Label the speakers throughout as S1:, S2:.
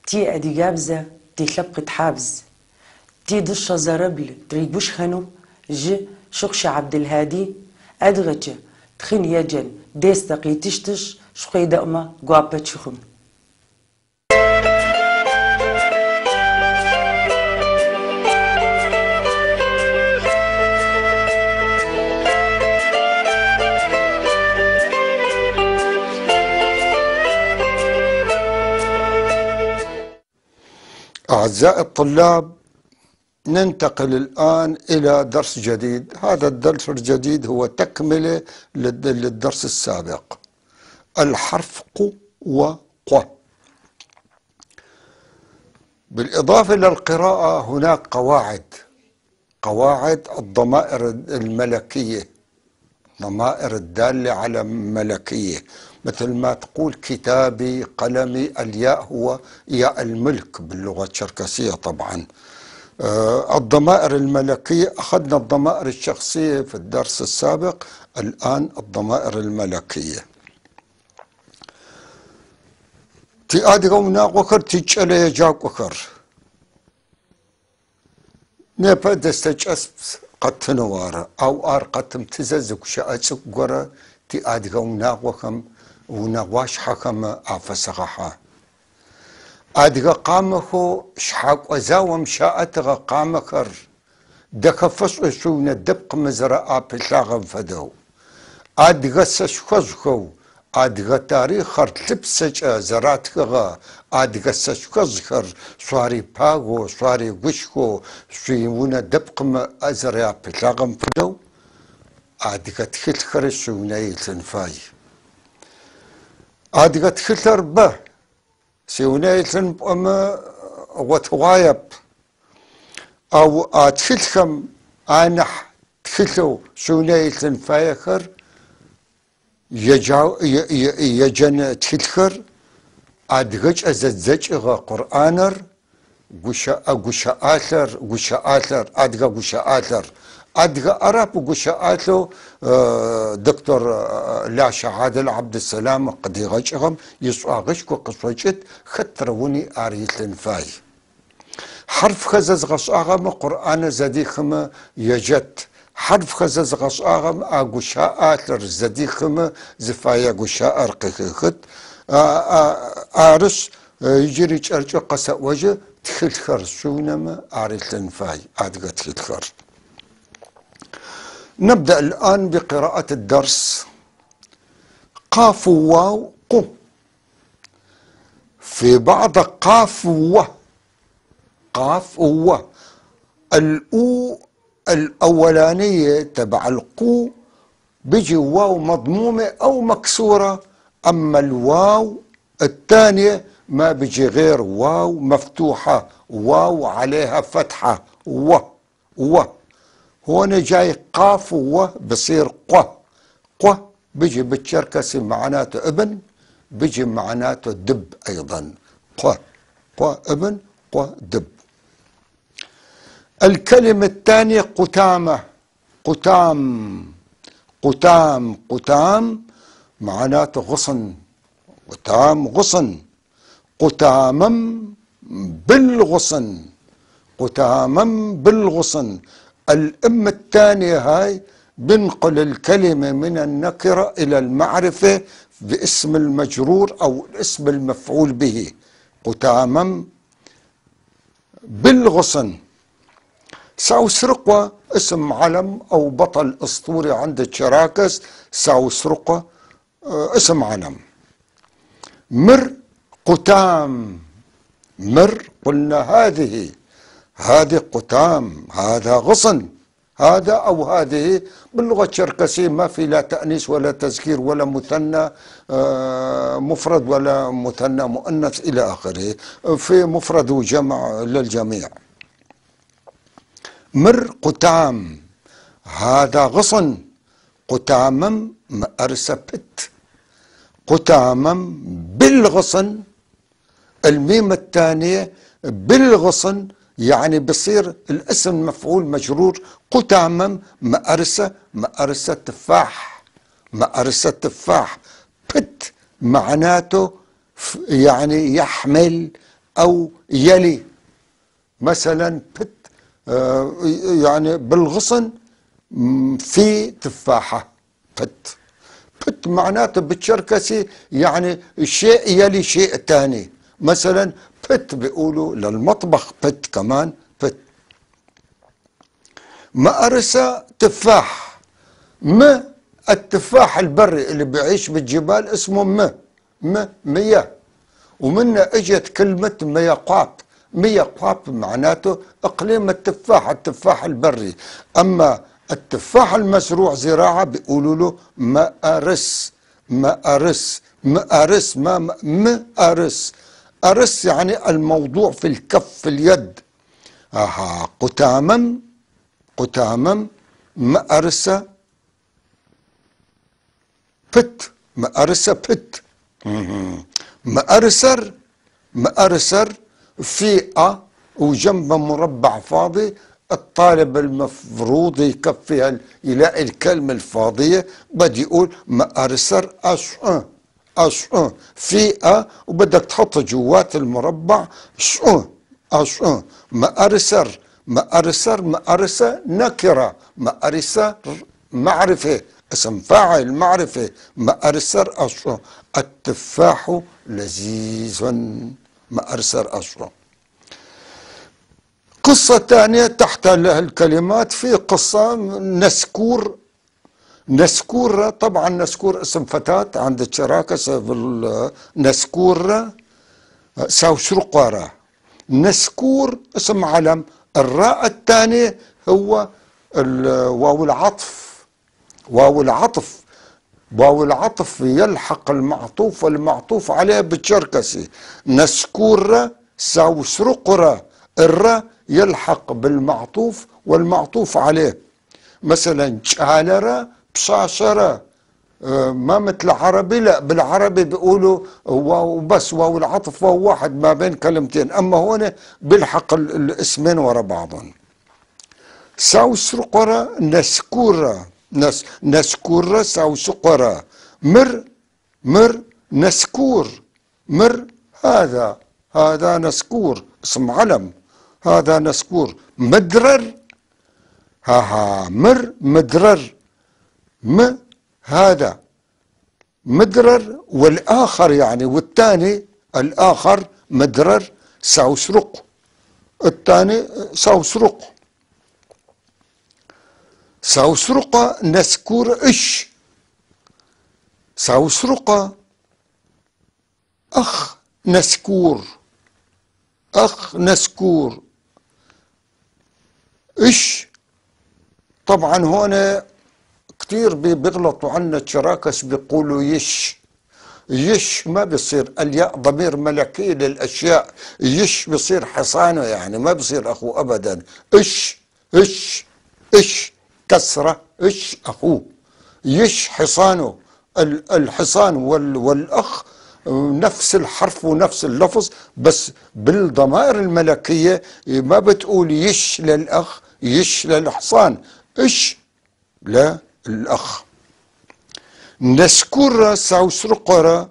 S1: تي أديجابزة تي لبقة حابز تي دشة زربل تريبوش خنو ج شخش عبد الهادي أدغتش تخن يجن ديستقي تشتش شقي دقمة قوابة شخم.
S2: أعزائي الطلاب، ننتقل الآن إلى درس جديد. هذا الدرس الجديد هو تكملة للدرس السابق، الحرف ق وق. بالإضافة للقراءة هناك قواعد، قواعد الضمائر الملكية، ضمائر الدالة على ملكية، مثل ما تقول كتابي، قلمي. الياء هو ياء الملك باللغة الشركسية طبعا. الضمائر الملكية، أخذنا الضمائر الشخصية في الدرس السابق، الآن الضمائر الملكية. تي أدغونا وكر تيجألي يجاك وكر نبا دستجأس قد تنوار أو آر قد تمتززك شأتك قرى تي أدغونا وكم ونواش حكم أفسغحا أدغ قامخو شحاك وزاوم شاءتغ قامخر دخفص شون الدبق مزرعة بلاغم فدو أدغ سشخزخو أدغ تاريخ تلبسج زراتخغ أدغ سشخزخر صاري باغو صاري غشكو سيمون دبق مزرعة بلاغم فدو أدغ تخلخر شوني تنفاي أدغ تخلخر به سيونايتن بأم وتغايب أو أتخلخم أنح تخلو سيونايتن فايخر يجن تخلخر أدغج أزدزجغ قرآنر غشاء غشاء أدغ غشاء أدغ أراب غشاء دكتور لاشا عادل عبد السلام قد يغشغم يسوع غشكو قصوشت خطروني أريتلن فاي حرف خزز غشاغم قرآن زديخم يجت حرف خزز غشاغم أغشاء زديخم زفايا غشاء رقيقت أرس يجري أرجو قسا وجه تخلخر سونم أريتلن فاي أدغ تخلخر. نبدأ الآن بقراءة الدرس. قاف واو قو، في بعض قاف و، قاف و، الأو الأولانية تبع القو بيجي واو مضمومة أو مكسورة، أما الواو الثانية ما بيجي غير واو مفتوحة، واو عليها فتحة و و. هون جاي قاف و بصير قو، قو بيجي بالشركسي معناته ابن، بيجي معناته دب أيضا، قو قو ابن قو دب. الكلمة الثانية قتامة، قتام قتام قتام معناته غصن، قتام غصن، قتامم بالغصن، قتامم بالغصن. الأم الثانية هاي بنقل الكلمة من النكرة إلى المعرفة باسم المجرور أو الاسم المفعول به، قتامم بالغصن. ساوسرقوة اسم علم أو بطل أسطوري عند الشراكس، ساوسرقوة اسم علم. مر قتام، مر قلنا هذه، هذه قتام، هذا غصن، هذا أو هذه. باللغة الشركسية ما في لا تأنيث ولا تذكير ولا مثنى مفرد ولا مثنى مؤنث إلى آخره، في مفرد وجمع للجميع. مر قتام، هذا غصن، قتامم مأرسبت، قتامم بالغصن. الميم الثانية بالغصن يعني بصير الاسم مفعول مجرور، قتامم مأرسة، مأرسة تفاح، مأرسة تفاح. بت معناته يعني يحمل أو يلي. مثلا بت يعني بالغصن في تفاحة، بت بت معناته بالشركسي يعني شيء يلي شيء ثاني. مثلا بت بيقولوا للمطبخ بت كمان بت. مأرسة تفاح، م التفاح البري اللي بيعيش بالجبال اسمه م م مياه، ومنه اجت كلمة ميقاب. ميقاب معناته اقليم التفاح، التفاح البري. اما التفاح المزروع زراعة بيقولوا له مأرس، مأرس، مأرس، ما مأرس. أرس يعني الموضوع في الكف في اليد. اها قتامم، قتامم مأرسة بت، مأرسة بت. مأرسر، مأرسر في أ وجنبه مربع فاضي، الطالب المفروض يكفي يلاقي الكلمة الفاضية، بدي يقول مأرسر أش أ أش أ في أ، وبدك تحط جوات المربع ش أ أش أ. مأرسر، مأرسر، مأرسة نكرة، مأرسة معرفة، اسم فاعل معرفة. مأرسر أش أ، التفاح لذيذ، مأرسر أش أ. قصة ثانية تحت الكلمات، في قصة نسكور. نسكور طبعا نسكور اسم فتاة عند الشراكس، نسكور ساوشرقارة. نسكور اسم علم، الراء الثانية هو واو العطف، واو العطف، واو العطف يلحق المعطوف والمعطوف عليه بالشركسي. نسكور ساوشرقرة، الراء يلحق بالمعطوف والمعطوف عليه. مثلا جالرة بشاشرة، ما مثل العربي، لا بالعربي بيقولوا واو بس، واو العطف واو واحد ما بين كلمتين، اما هون بيلحق الاسمين ورا بعضهم. ساوسرقرة نسكورة، نسكورة ساوسقرة، مر مر نسكور، مر هذا، هذا نسكور اسم علم، هذا نسكور. مدرر، ها ها مر مدرر، م هذا مدرر، والآخر يعني والثاني الآخر مدرر ساوسرق، الثاني ساوسرق. ساوسرق نسكور إش، ساوسرق أخ نسكور، أخ نسكور إش. طبعا هون كتير بيغلطوا عنا الشراكس، بيقولوا يش. يش ما بيصير، الياء ضمير ملكي للأشياء، يش بيصير حصانه يعني ما بيصير أخوه أبدا. إش إش إش كسرة، إش أخوه، يش حصانه. الحصان والأخ نفس الحرف ونفس اللفظ، بس بالضمائر الملكية ما بتقول يش للأخ يش للحصان، إش للأخ. نسكور ساوسرقرة،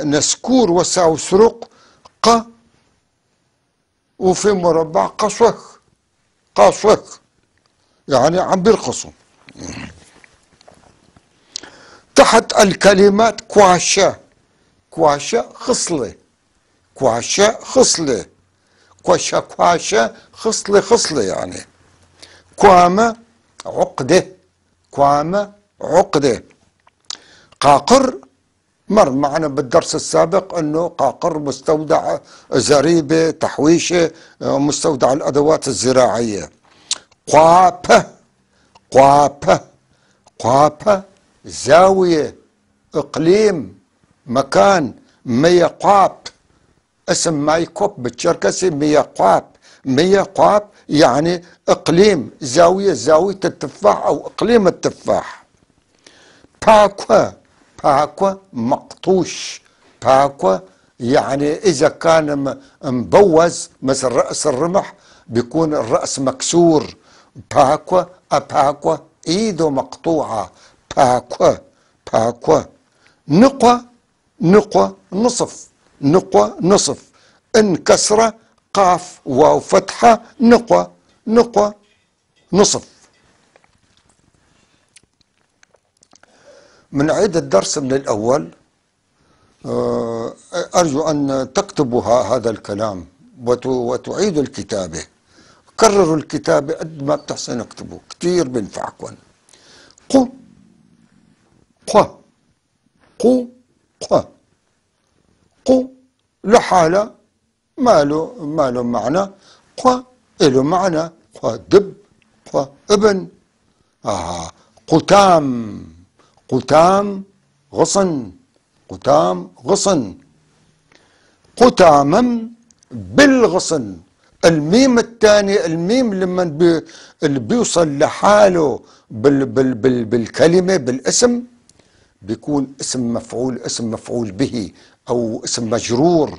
S2: نسكور وساوسرق ق، وفي مربع قصوخ، قصوخ يعني عم بيرقصوا. تحت الكلمات كواشا، كواشا خصلة، كواشا خصلة، كواشا كواشا خصلة خصلة يعني. كوامة عقدة، كوامة عقدة. قاقر مر معنا بالدرس السابق انه قاقر مستودع زريبة تحويشة، مستودع الادوات الزراعية. قابة، قابة، قابة زاوية، اقليم، مكان. ميقاب اسم مايكوب بالشركسي، ميقاب، ميقاب يعني اقليم، زاوية، زاوية التفاح او اقليم التفاح. باكوا، باكوا مقطوش، باكوا يعني اذا كان مبوز مثل رأس الرمح بيكون الرأس مكسور. باكوا، اباكوا ايده مقطوعة، باكوا باكوا. نقوى، نقوة نصف، نقوة نصف، انكسرة قاف واو فتحة نقوة نقوة نصف. منعيد الدرس من الأول. أرجو أن تكتبوا هذا الكلام وتعيدوا الكتابة، كرروا الكتابة قد ما بتحسن، اكتبوا كتير بينفعكم. قو قو قو قو قو لحالة ما له معنى، قو له معنى، قو دب، قو ابن. قتام، قتام غصن، قتام غصن، قتامم بالغصن. الميم الثاني، الميم لما اللي بيوصل لحاله بال بال بال بالكلمة بالاسم بيكون اسم مفعول، اسم مفعول به أو اسم مجرور.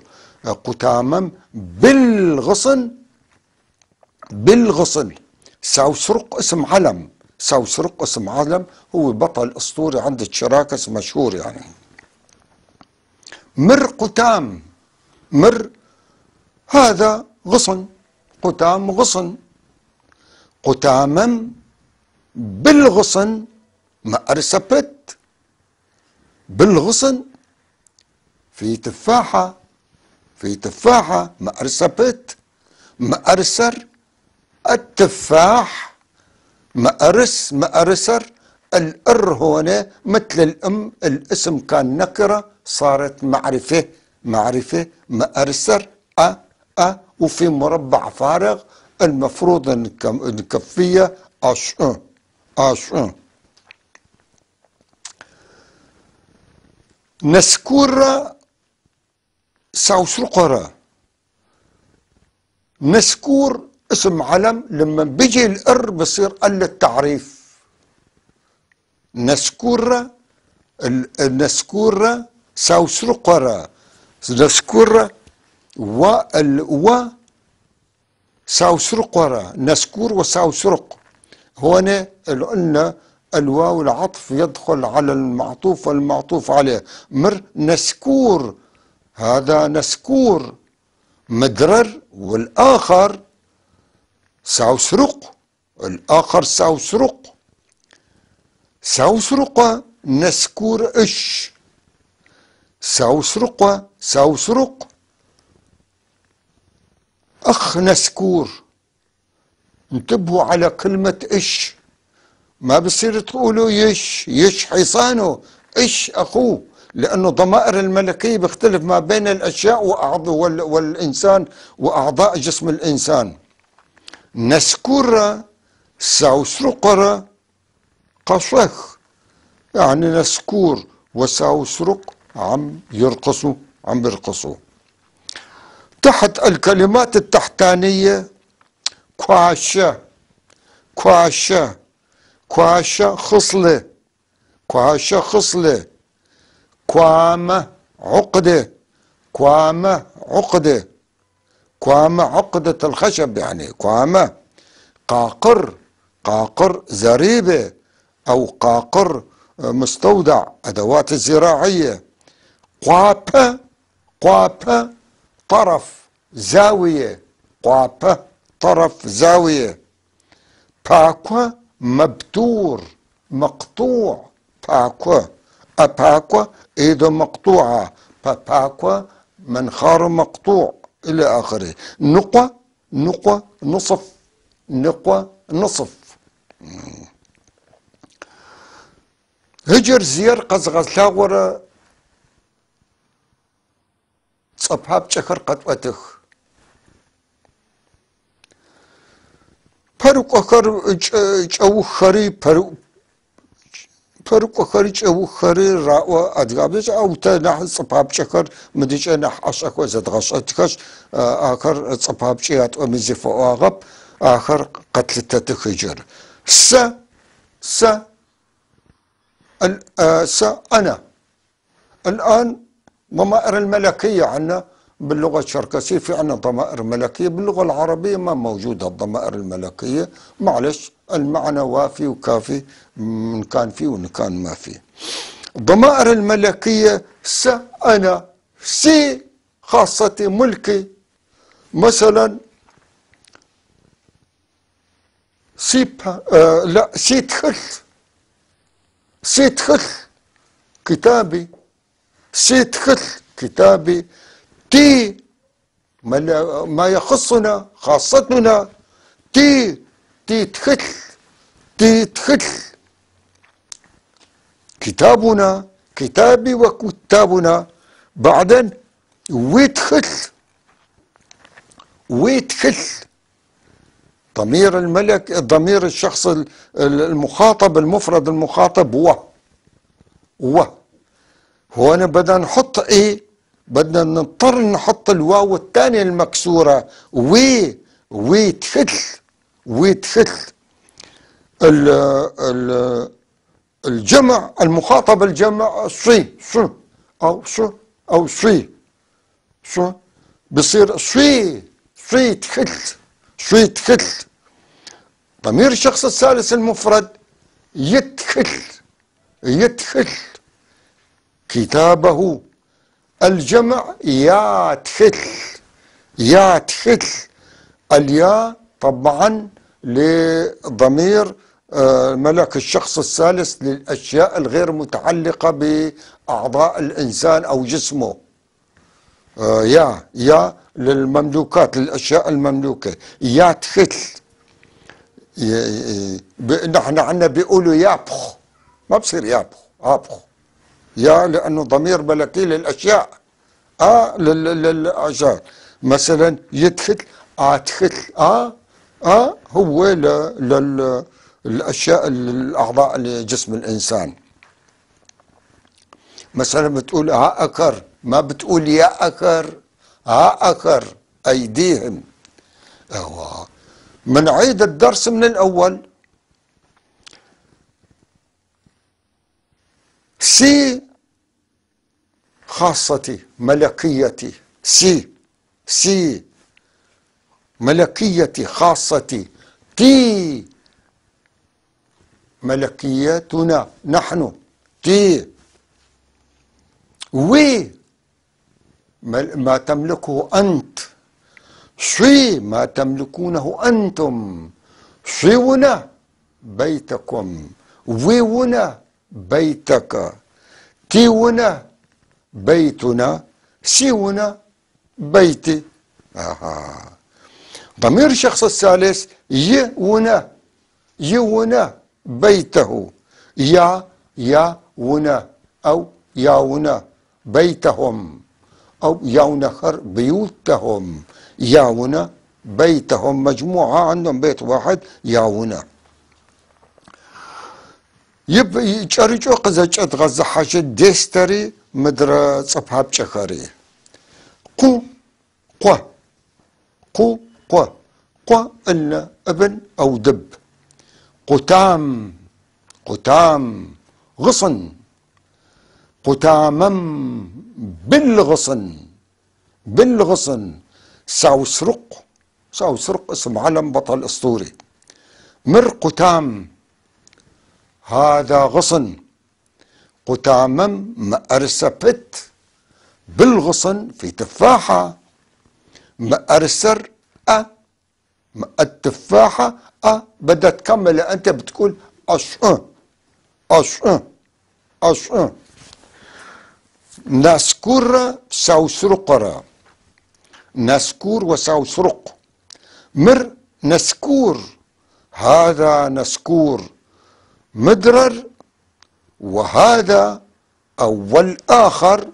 S2: قتامم بالغصن، بالغصن. ساوسرق اسم علم، ساوسرق اسم علم، هو بطل أسطوري عند الشراكس مشهور يعني. مر قتام، مر هذا غصن، قتام غصن، قتامم بالغصن ما أرسبت بالغصن في تفاحة، في تفاحة ما أرسبت، ما أرسر التفاح، ما أرس ما أرسر. الأر هون مثل الأم، الاسم كان نكرة صارت معرفة، معرفة ما أرسر أ أ، وفي مربع فارغ المفروض نكفيه أش أ أش أ. نسكورة ساوسرقرة، نسكور اسم علم، لما بيجي الإر بصير قل التعريف. نسكورة النسكورة ساوسرقرة، نسكورة و ساوسرقرة، نسكور وساوسرق. هون قلنا الواو العطف يدخل على المعطوف والمعطوف عليه. مر نسكور، هذا نسكور مدرر، والآخر ساوسرق، الآخر ساوسرق. ساوسرق نسكور إش، ساوسرق ساوسرق أخ نسكور. انتبهوا على كلمة إش، ما بصير تقولوا يش، يش حصانه، إش أخوه، لأنه ضمائر الملكية بيختلف ما بين الأشياء وأعضاء والإنسان وأعضاء جسم الإنسان. نسكورة ساوسرقرة قصخ، يعني نسكور وساوسرق عم يرقصوا، عم يرقصوا. تحت الكلمات التحتانية كواشة، كواشة، كواشة خصلة، كواشة خصلة، كوامة عقدة، كوامة عقدة، كوامة عقدة الخشب يعني كوامة. قاقر، قاقر زريبة أو قاقر مستودع أدوات الزراعية. قوابة، قوابة طرف زاوية، قوابة طرف زاوية. باكوا مبتور مقطوع، باكوا أباكوا إيده مقطوعة، باباكوا منخار مقطوع إلى آخره. نقوة، نقوة نصف، نقوة نصف. هجر زير قزغزلاورة صبحاب شكر قطوتخ. پەرقۆخەر ጨውኸሪ پەرقۆخەری ጨውኸሪ раӏо адыгабзэкӏэ ау тэ нахь цӏыпапкӏэхэр мыдыкӏэ нахь ӏэшӏэхэу зэдгъэшӏэтхэшъ ахэр цӏыпапкӏэ ятӏоми зыфэӏуагъэп, ахэр къэтлъытэтых ыджыр. Сэ сэ س أنا. الآن ضمائر الملكية عندنا باللغة الشركسية، في عندنا ضمائر ملكية، باللغة العربية ما موجودة الضمائر الملكية، معلش المعنى وافي وكافي من كان فيه وإن كان ما فيه. الضمائر الملكية س أنا، سي خاصتي ملكي. مثلا سيب لا سيتخل، سيتخل كتابي، سيتخل كتابي. تي ما يخصنا خاصتنا، تي تيتخل، تيتخل كتابنا، كتابي وكتابنا. بعدين ويتخل، ويتخل ضمير الملك، ضمير الشخص المخاطب المفرد المخاطب و و. هون بدنا نحط ايه؟ بدنا نضطر نحط الواو الثانية المكسورة، وي ويتخل، ويتخل. الجمع المخاطب الجمع صي ص أو ص أو صي ص، بصير صي صي تخل، صي تخل. ضمير الشخص الثالث المفرد يتخل، يتخل كتابه. الجمع ياتخل، ياتخل. الياء طبعا لضمير ملك الشخص الثالث للأشياء الغير متعلقة بأعضاء الإنسان أو جسمه. يا يا للمملوكات، للأشياء المملوكة. ياتخل. نحن عندنا بيقولوا يابخ، ما بصير يابخ، أبخ يا لأنه ضمير ملكي للأشياء، للأشياء. مثلا يدخل، أدخل، هو للأشياء الأعضاء لجسم الإنسان. مثلا بتقول ها أكر، ما بتقول يا أكر، ها أكر أيديهم. أيوة. منعيد الدرس من الأول. سي خاصتي ملكيتي، سي سي ملكيتي خاصتي، تي ملكيتنا نحن، تي وي ما تملكه أنت، صي ما تملكونه أنتم، صيونا بيتكم، ويونا بيتك، تيونا بيتنا، سيونا بيتي. ضمير الشخص الثالث يونا، يونا بيته، يا يا ونا أو ياونا بيتهم، أو ياونخر بيوتهم، ياونا بيتهم، مجموعة عندهم بيت واحد ياونا. يبقى قزا غزة حاجة ديستري مدرة صفها بشخري. قو قو قو قو قو إن ابن أو دب. قتام قتام غصن، قتامم بالغصن، بالغصن. ساوسرق، ساوسرق اسم علم بطل أسطوري. مر قتام هذا غصن، قتامم مأرسبت بالغصن في تفاحة، مأرسر أ التفاحة أ بدها تكمل. أنت بتقول أش أش أش. ناسكور ساوسرقرا، ناسكور وساوسرق. مر نسكور، هذا نسكور مدرر، وهذا أول آخر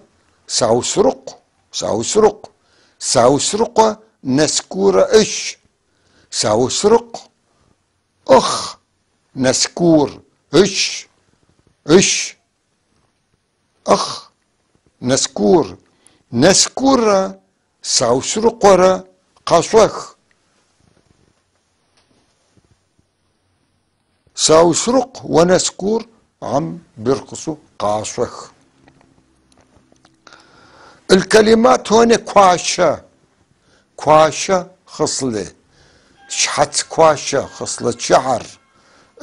S2: ساوسرق، ساوسرق، ساوسرق نسكور إش، ساوسرق أخ نسكور إش إش أخ نسكور، نسكور ساوسرقرا قصخ. ساوسرق ونسكور عم بيرقصوا قاصخ. الكلمات هون كواشة، كواشة خصلة، شحت كواشة خصلة شعر،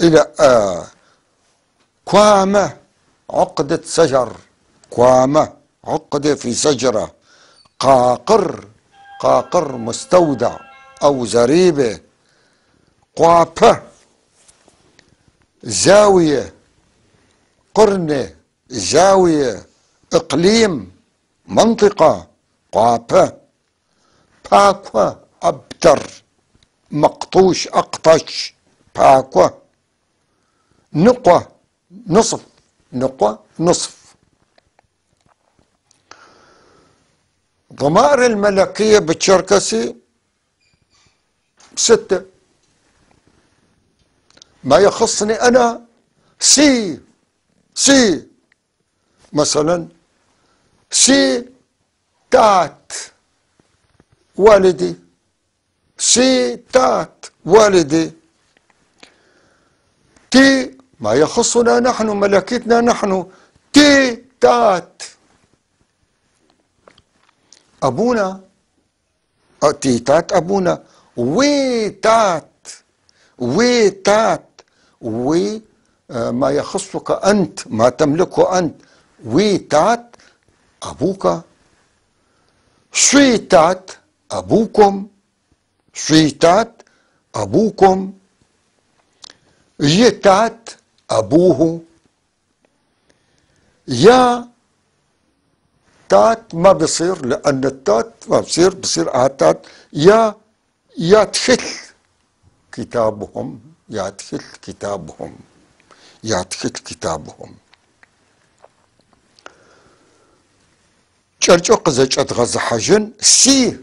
S2: إلى كوامة عقدة شجر، كوامة. عقدة في شجرة. قاقر، قاقر مستودع أو زريبة. قوابة زاوية، قرنة زاوية، إقليم منطقة. قوابة. باكوة أبتر، مقطوش أقطش. باكوة. نقوة نصف، نقوة نصف. ضمائر الملكية بالشركسي 6. ما يخصني أنا سي، سي مثلا سي تات والدي، سي تات والدي. تي ما يخصنا نحن، ملكتنا نحن، تي تات أبونا، تي تات أبونا. وي تات، وي تات، وي ما يخصك أنت، ما تملكه أنت. وي تات أبوك. شي تات أبوكم، شي تات أبوكم. يتات أبوه. يا تات ما بصير، لأن التات ما بصير، بصير آتات. يا يتخل كتابهم، يتخل كتابهم، يتخل كتابهم. شرجو قزج أتغز حجن سي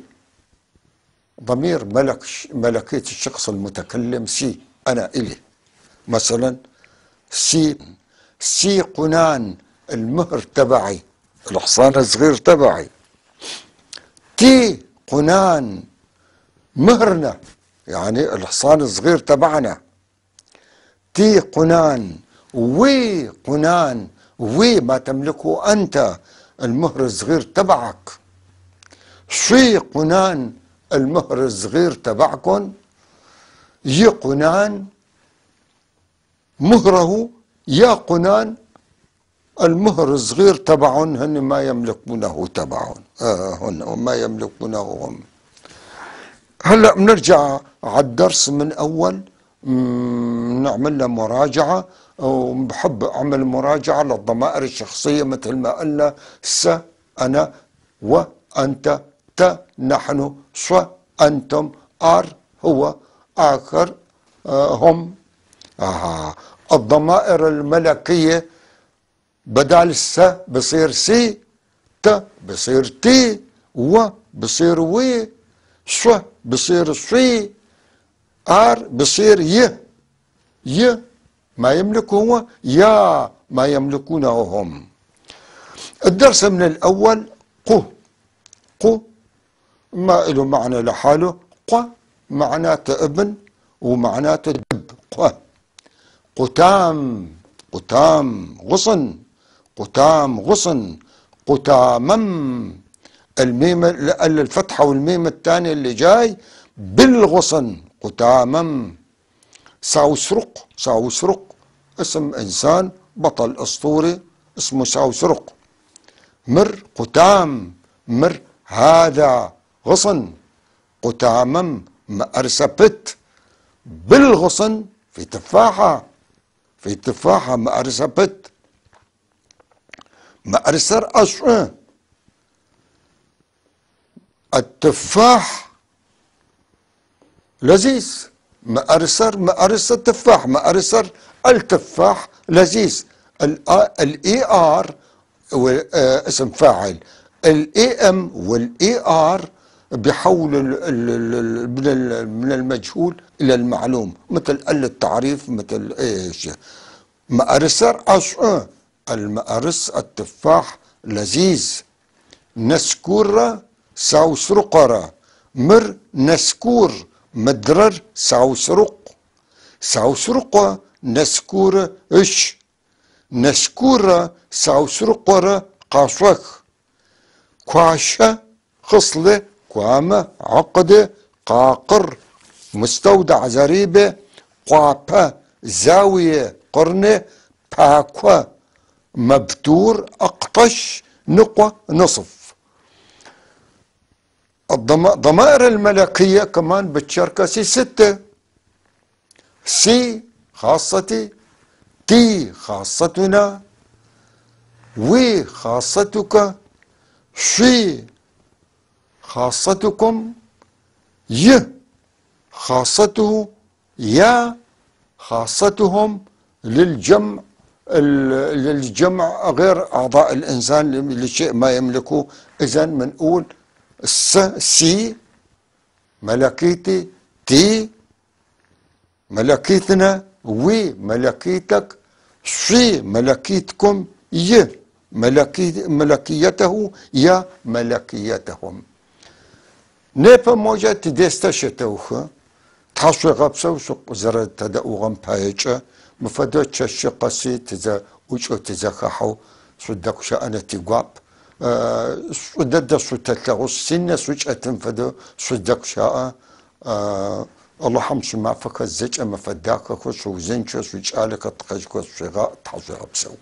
S2: ضمير ملك، ملكية الشخص المتكلم سي أنا إلي. مثلا سي، سي قنان المهر تبعي، الحصان الصغير تبعي. تي قنان مهرنا، يعني الحصان الصغير تبعنا. تي قنان، وي قنان، وي ما تملكه أنت، المهر الصغير تبعك. شي قنان المهر الصغير تبعكن. يي قنان مهره، يا قنان المهر الصغير تبعهم، هن ما يملكونه تبعهم، هن ما يملكونه هم. هلا بنرجع على الدرس من أول، نعمل له مراجعة، وبحب أعمل مراجعة للضمائر الشخصية مثل ما قلنا س أنا، وأنت، ت نحن، ص أنتم، آر هو، آخر، هم. الضمائر الملكية بدل الس بصير سي، ت بصير تي، و بصير وي، ص بصير صي، ار بصير ي، ي ما يملكه هو، يا ما يملكونه هم. الدرس من الأول قو، قو ما له معنى لحاله، قو معناته ابن ومعناته دب. قو قتام، قتام غصن، قتام غصن، قتامم الميم الفتحة والميم الثانية اللي جاي بالغصن، قتامم. ساوسرق، ساوسرق اسم إنسان بطل أسطوري اسمه ساوسرق. مر قتام، مر هذا غصن، قتامم مأرسبت بالغصن في تفاحة، في تفاحة مأرسبت. مأرسر أشعر التفاح لذيذ، مأرسر مأرس التفاح، مأرسر التفاح لذيذ. الاي ار اسم فاعل، الاي ام والاي ار بيحولوا من المجهول الى المعلوم، مثل ال التعريف، مثل ايش. مأرسر أشعر المأرس التفاح لذيذ. نسكورة ساوسرقرة، مر نسكور مدرر ساوسرق، ساوسرقة نسكورة اش، نسكورة ساوسرقرة قاشوخ، كواشة خصلة، كوامة عقدة، قاقر مستودع زريبة، قابة زاوية قرنة، باكوة مبتور أقطش، نقوة، نصف. ضمائر الملكية كمان بالشركسي 6. سي خاصتي، تي خاصتنا، وي خاصتك، شي خاصتكم، ي خاصته، يا خاصتهم، للجمع غير أعضاء الإنسان لشيء ما يملكه. إذن بنقول سي ملكيتي، تي ملكيتنا، وي ملكيتك، شي ملكيتكم، ي ملكيته، يا ملكيتهم. نيبا موجة تديستا شتوخ تحشو غبسو شق زر تدأوغم بايجة مفدو تشش قسي تزا وشو تزخحو صدق شأنة تقاب صدد شو تتلغو سنة سوچ أتنفدو صدق شاء الله حمس ما فك الزج أما فداك خش وزنش سوچ آلك تخشكو شغاء تحشو غبسو.